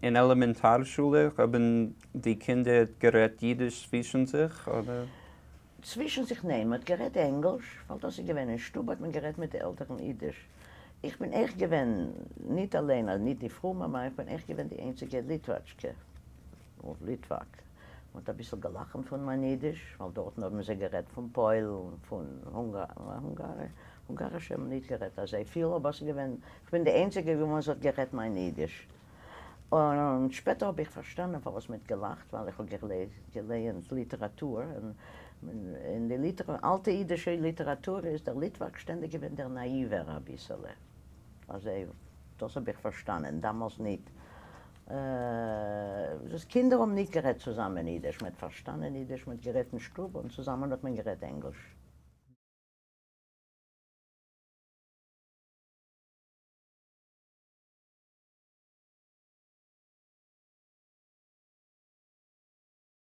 אין עלעמענטאר-שולע האבן די קינדער גערעדט אידיש צווישן זיך, אדער? צווישן זיך ניין, מ'האט גערעדט ענגליש, ווייל דאס איז געווען אין שטוב האט מען גערעדט מיט די עלטערן אידיש. איך בין אויך געווען, ניט אליין, ניט די פרומע, נאר איך בין אויך געווען די איינציגע ליטוואטשקע, און ליטוואק. מ'האט אביסל געלאכן פון מיין אידיש, ווייל דארטן האבן זיי גערעדט פון פוילן, פון אונגאריש האבן ניט גערעדט אזוי פיל, אבער ס'איז געווען, כ'בין די איינציגע געווען וואס האט גערעדט מיין אידיש. און שפעטער האב איך פארשטאנען פארוואס מ'האט געלאכט, ווייל איך האב געלייענט ליטעראטור, און אין די אלטע אידישע ליטעראטור איז דער ליטוואק שטענדיג געווען דער נאיווער אביסעלע. אזוי, דאס האב איך פארשטאנען, דאמאלס ניט. דאס קינדער האבן ניט גערעדט צוזאמען אידיש, מ'האט פארשטאנען אידיש, מ'האט גערעדט אין שטוב און צוזאמען האט מען גערעדט ענגליש.